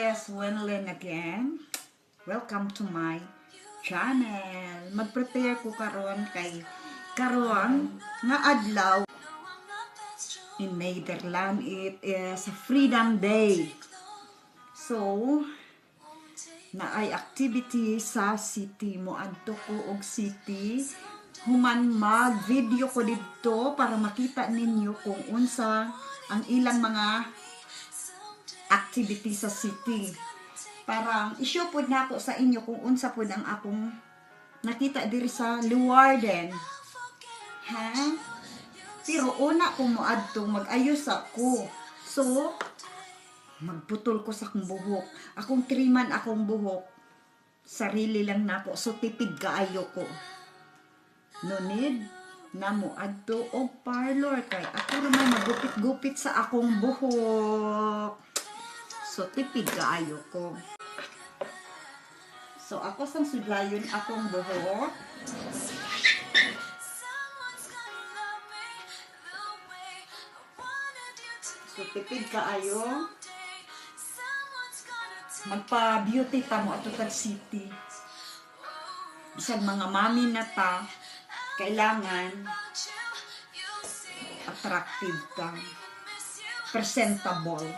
is Winlyn again. Welcome to my channel. Mag-prepare ko karon kay karon nga adlaw in Netherlands, it is Freedom Day. So, naay activity sa city, mo adto ko og city human mag video ko didto para makita ninyo kung unsa ang ilang mga activity sa city. Parang i-show pod nako sa inyo kung unsa pod ang akong nakita diri sa Leeuwarden. Ha? Pero una ko moadto, mag-ayos ako. So, magputol ko sa akong buhok. Akong triman akong buhok. Sarili lang nako. So, tipid kaayo ko. No need na mo adto og parlor kay ako ra may magupit-gupit sa akong buhok. So, tipid kaayo ko. So, ako sang sudlayon akong buhok. Someone's gonna love me the way I wanted you to. So, tipid kaayo. Someday, someone's gonna take Magpa-beauty ta mo ato tag city. Bisag mga mami na ta, kailangan about you. You'll see. Attractive ka. Miss you. Presentable. I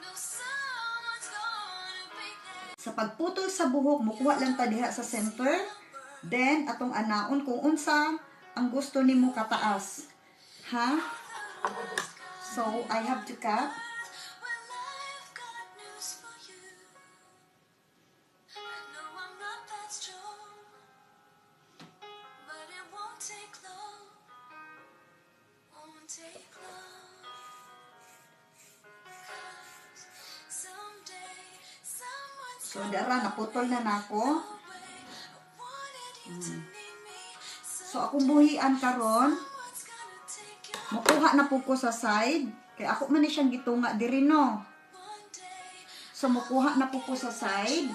know someone's gonna be there. Sa pagputol sa buhok, mukuha lang ta diha sa center. Then, atong anaon kung unsa ang gusto nimo kataas. Ha? So, I have to cut. Well, I've got news for you. I know I'm not that strong, but it won't take long. Won't take long. 'Cause someday someone's So, dara, naputol na nako. way I wanted you to need me. So, akong buhian karon, Someone's gonna take you mukuha na po ko sa side. Kaya ako man ni siyang gitunga diri, no. one day. So, mukuha na po ko sa side.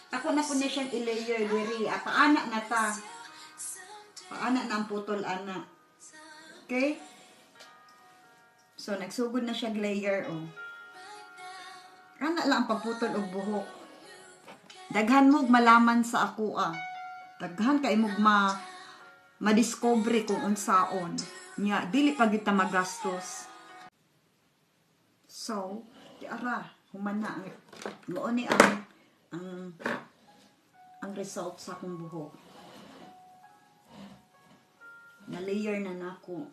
Ako na po ni siyang i-layer diri. Ah, paana na ta. Someday, Paana na ang putol, ana. Okay? So, nagsugod na siya layer, oh. Ana lang ang pagputol og buhok. Daghan mo malaman sa ako, ah. Daghan kay mo ma-discover kung unsaon. Nya, dili pa gyud ta magastos. So, di ara, human na ang mao ni ang result sa akong buhok. Na layer na nako.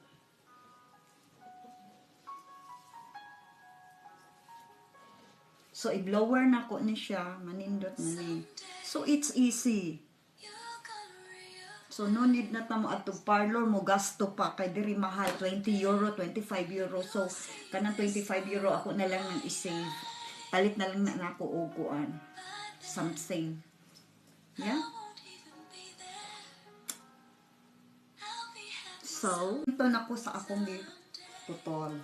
So, i-blower na ko ni siya. Manindot na ni. So, it's easy. you're gonna realize. So, no need na ta mo adto parlor mo gasto pa kay diri mahal, €20, €25. So, kanang €25 ako na lang nang i-save. Palit na lang na nako og kuan. Something. Yeah? Won't even be there. I'll be happy. So, ito na ko sa akong putol.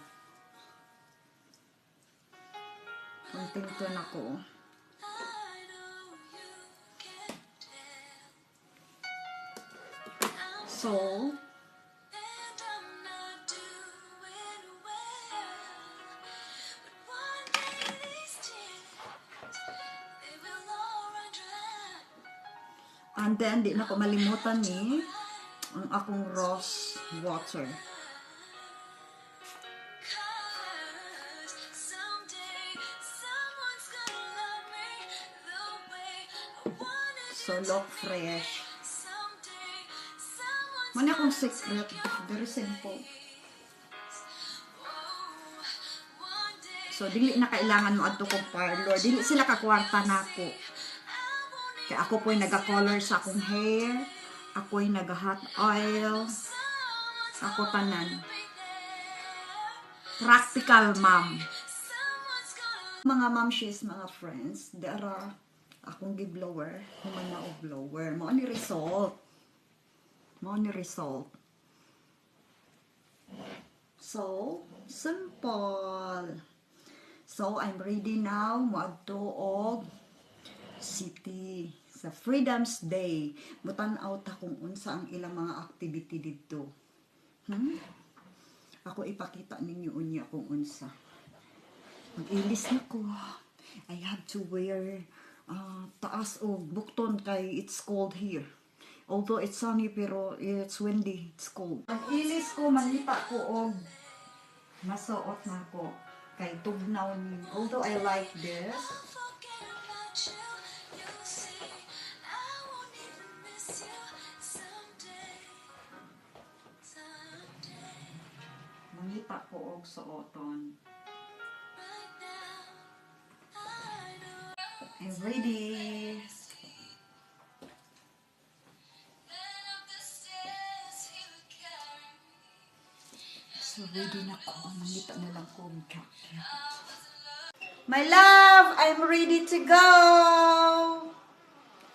Kontento na ko. I know you can tell. So, And I'm not doing well. But one day these tears, they will all run dry. And then, di na ko malimutan ni ang akong rose water. 'Cause someday someone's gonna love me the way I wanted So, you to look need fresh. me. Someday someone's Mao na akong gonna secret. take your Very simple. place. Oh, one day So, dili na kailangan mo adto kong parlor. Dili sila kakwarta nako. Kaya ako po'y naga-color sa akong hair. Ako'y naga-hot oil. Someone's Ako tanan. be there. Practical mom. Someone's gonna Mga mamshies, mga friends, dara akong gi-blower, human na og blower. Mao ni result. Mao ni result. So, simple. So, I'm ready now moadto og city sa Freedom's Day. Mutan-aw ta kung unsa ang ilang mga activity didto. Ako ipakita ninyo unya kung unsa. Mag-ilis na ko. I have to wear taas o bukton kay it's cold here. Although it's sunny, pero it's windy, it's cold. Mag-ilis ko, mangita ko og masuot na ko kay tugnaw ni. Although I like this. I'll forget about you. You'll see. I won't even miss you someday. Someday. Mangita ko og suoton. Right now, I know. I'm ready. Then up the stairs he would carry me. So ready na ko. Mangita na lang ko og jacket. My love, I'm ready to go.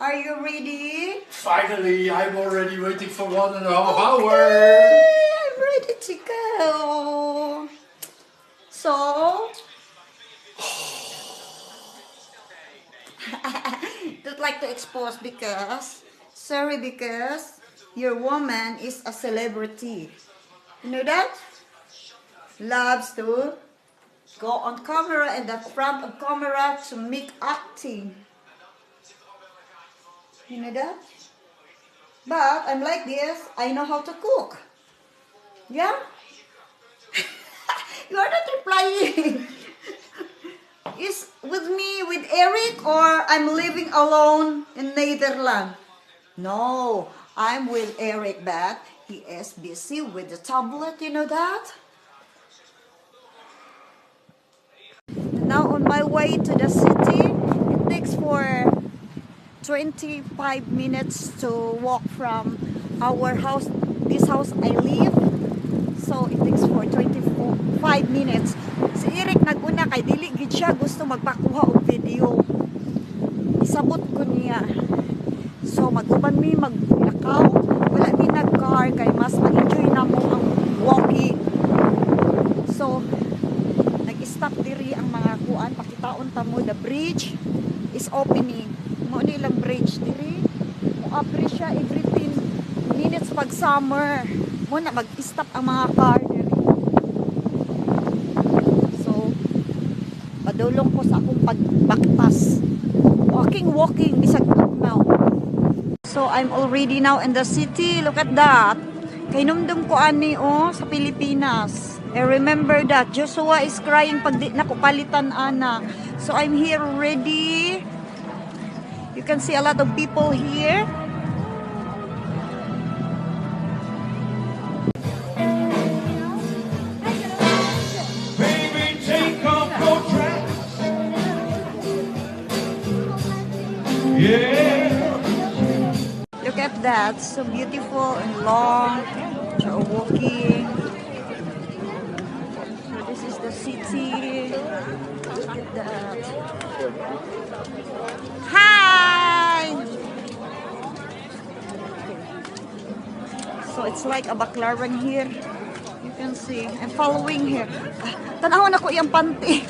Are you ready? Finally, I'm already waiting for 1.5 hour. Okay, I'm ready to go. So, don't like to expose because, sorry, because your woman is a celebrity. You know that? Loves to go on camera and the front of camera to make acting. You know that? But I'm like this. I know how to cook. Yeah? You are not replying. Is with me with Eric or I'm living alone in Netherlands? No, I'm with Eric, but he is busy with the tablet, you know that? Now on my way to the city, it takes for 25 minutes to walk from our house, this house I live. So it takes for 25 minutes. Si Eric naguna kay dili gid siya gusto magpakuha og video. Isabot ko niya. So mag-uban mi maglakaw. Wala mi nag-car kay mas ma-enjoy namo ang walking. So nag-stop diri ang mga kuan, pakitaon ta mo, the bridge is opening. Mo ni ilang bridge diri. Mo apri siya every 10 minutes pag summer. Mo na mag-stop ang mga car diri. So padulong ko sa akong pagbaktas. Walking, walking bisag now. So I'm already now in the city. Look at that. Kahinumdum ko ani, oh, sa Pilipinas. I remember that Joshua is crying pag di na ko palitan ana. So I'm here already. You can see a lot of people here. Baby, take off your dress. Yeah. Look at that. So beautiful and long. So walking. So this is the city. Look at that. Hi! So it's like a Baclaran here. You can see. I'm following here. Ah, tan-awon nako iyang panty.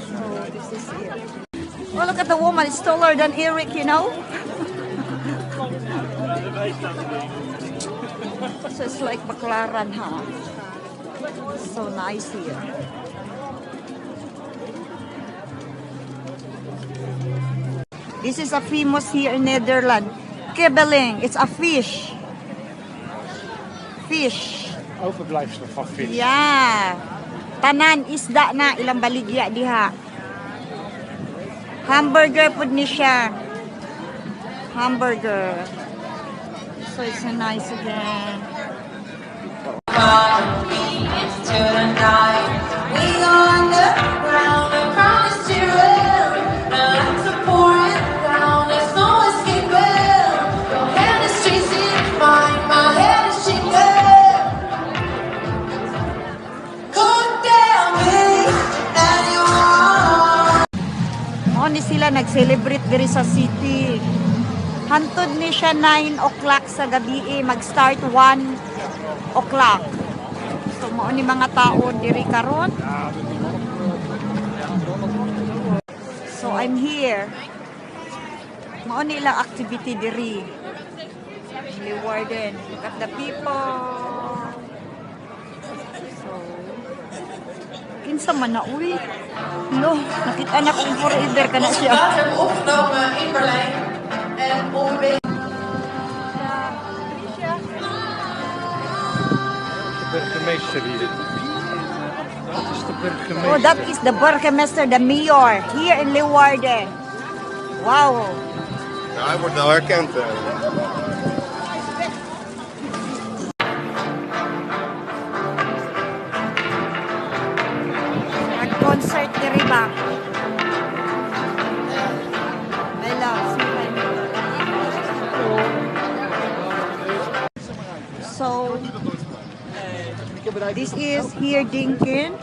So this is it. Oh, look at the woman. It's taller than Eric. So it's like Baclaran, huh? So nice here. This is a famous here in Netherlands. Kibbeling. It's a fish. Fish. Overblijfselen van vis. Yeah. Tanan isda na ilang baligya diha. Hamburger pud ni siya. Hamburger. So it's a nice again. Into the night. We go underground. I promise to you. The lights are pouring down. There's no escaping. Your hand is chasing mine. My head is shaking. Could there be anyone? Mao ni sila nag-celebrate diri sa city. Hantod ni siya 9 o'clock sa gabi eh, mag-start 1 o'clock. So mao ni mga tao diri karon. So I'm here. Mao ni ilang activity diri. Leeuwarden. Look at the people. Kinsa man na, uy. Lo, nakita na kong forever ka na Onze siya. plaat hebben we opgenomen in Berlijn. En ongeveer De burgemeester hier. Dat is de burgemeester. Oh, that is the burgemeester, the mayor, here in Leeuwarden. Wow. Nou, hij wordt wel herkend. Eh. Nag-concert diri ba? My love, say hi. So, this is here Dinkin.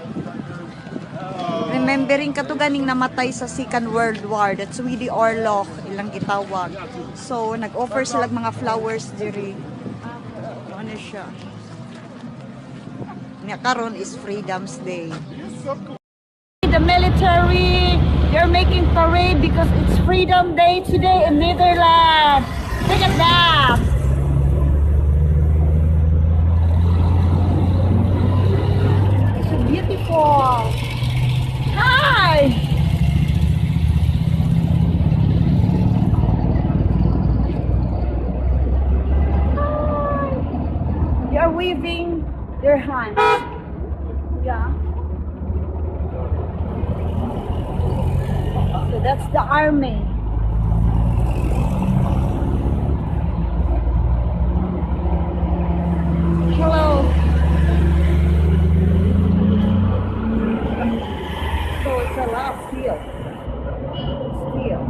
Remembering kato ganing namatay sa Second World War, that's Tweede Oorlog, ilang gitawag. So, nag-offer sila mga flowers diri. Ano siya? Nya karon is Freedom's Day. The military, they're making parade because it's Freedom Day today in Netherlands. Look at that. So beautiful. Hi. Hi. They are waving their hands. Yeah. So that's the army. Hello. So it's a lot of steel. Steel.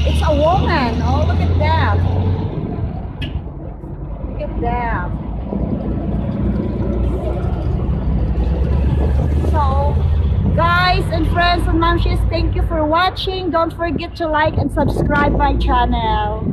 It's a woman. Oh, look at that. Look at that. So, guys and friends and mamshis, thank you for watching. Don't forget to like and subscribe my channel.